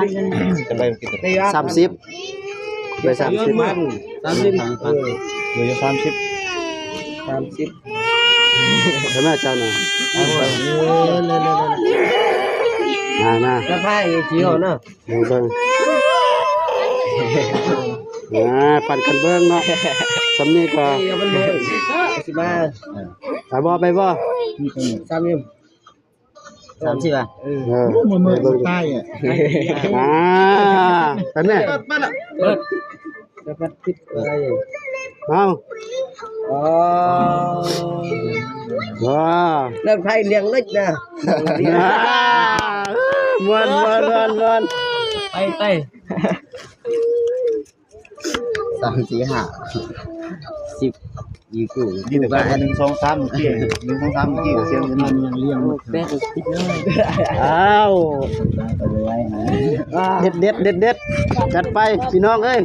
ສິບ ຈະໄປກິນ ສາມສິບ ໄປສາມສິບ ສາມສິບ ເອີ ເຫຼືອຢູ່ສາມສິບ ສາມສິບ ເທົ່ານັ້ນເຈົ້ານະ ເອີ ນາໆ ລະພາຍຊິເອົາເນາະ ເບິ່ງ ອ່າ ປັນກັນເບິ່ງເນາະ ສ່ຳນີ້ກໍ ເອີ ມັນເບິ່ງ ຊິມາ ໄປບໍ່ ໄປບໍ່ ສາມສິບ ສາມສິບ ອ່ະ ເອີ ເອີ ບໍ່ເໝິດຕາຍ ອ່ະ ອ່າ ເຫັນໄໝ ເປີດ ເປີດ ເອົາ ອໍ ວ້າ ແລ້ວໃຜລ້ຽງເລັກນະ ອ່າ ມ່ວນ ມ່ວນ ມ່ວນ ມ່ວນ ໄປ ໄປ ສາມ ສີ່ ຫ້າ ສິບ ຢູ່ກູ່ ນີ້ແຕ່ ໜຶ່ງ ສອງ ສາມ ເມື່ອກີ້ ໜຶ່ງ ສອງ ສາມ ເມື່ອກີ້ ສຽງມັນຍັງລ້ຽງ ແປດ ສິບ ອ້າວ ເດັດ ເດັດ ເດັດ ເດັດ ຈັດໄປ ພີ່ນ້ອງເອີຍ.